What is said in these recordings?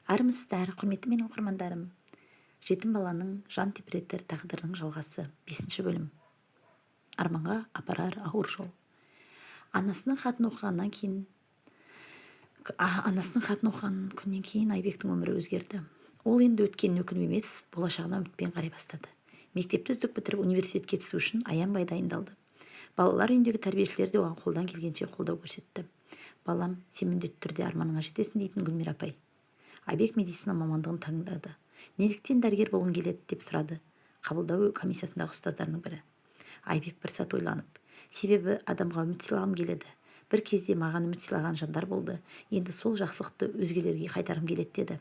Армысыздар, құрметті менің оқырмандарым! Жетім баланың жан тепіретер тағдырының жалғасы. Бесінші бөлім. Арманға апарар ауыр жол. Анасының хатын оқығаннан кейін, анасының хатын оқыған күннен кейін Айбектің өмірі өзгерді. Ол енді өткеніне өкініп емес, болашағына үмітпен қарай бастады. Мектепті үздік бітіріп, университетке түсу үшін аянбай дайындалды. Балалар үйіндегі тәрбиешілер де оған қолдан келгенше қолдау көрсетті. «Балам, сен міндетті түрде арманыңа жетесің», – дейтін Гүлмира апай. Айбек медицина мамандығын таңдады. «Неліктен дәрігер болғың келеді?» – деп сұрады қабылдау комиссиясындағы ұстаздарының бірі. Айбек бір сәт ойланып: «Себебі адамға үміт сыйлағым келеді. Бір кезде маған үміт сыйлаған жандар болды. Енді сол жақсылықты өзгелерге қайтарғым келеді», – деді.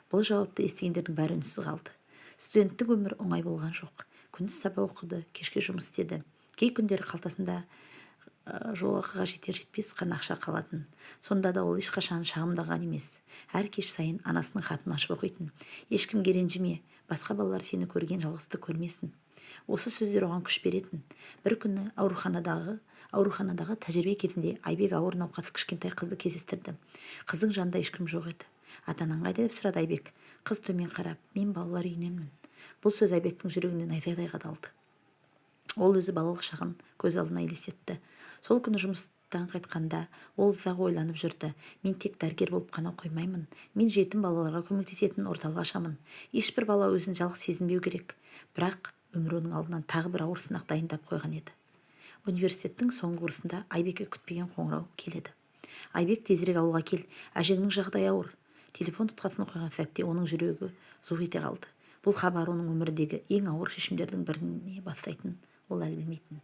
Бұл жауапты естігендердің бәрі үнсіз қалды. Студенттік өмір оңай болған жоқ. Күндіз сабақ оқыды, кешке жұмыс істеді. Кей күндері қалтасында жолақыға жетер-жетпес қана ақша қалатын. Сонда да ол ешқашан шағымданған емес. Әр кеш сайын анасының хатын ашып оқитын: «Ешкімге ренжіме, басқа балалар сені көрген жалғыздықты көрмесін». Осы сөздер оған күш беретін. Бір күні ауруханадағы тәжірибе кезінде Айбек ауыр науқас кішкентай қызды кездестірді. Қыздың жанында ешкім жоқ еді. «Ата-анаң қайда?» – деп сұрады Айбек. Қыз төмен қарап: «Мен балалар үйіненмін». Бұл сөз Айбектің жүрегіне найзадай қадалды. Ол өзі балалық шағын көз алдына елестетті. Сол күні жұмыстан қайтқанда ол ұзақ ойланып жүрді. «Мен тек дәрігер болып қана қоймаймын. Мен жетім балаларға көмектесетін орталық ашамын. Ешбір бала өзін жалғыз сезінбеу керек». Бірақ өмір оның алдынан тағы бір ауыр сынақ дайындап қойған еді. Университеттің соңғы курсында Айбекке күтпеген қоңырау келеді: «Айбек, тезірек ауылға кел, әжеңнің жағдайы ауыр». Телефон тұтқасын қойған сәтте оның жүрегі зу ете қалды. Бұл хабар оның өміріндегі ең ауыр шешімдердің біріне бастайтынын ол әлі білмейтін.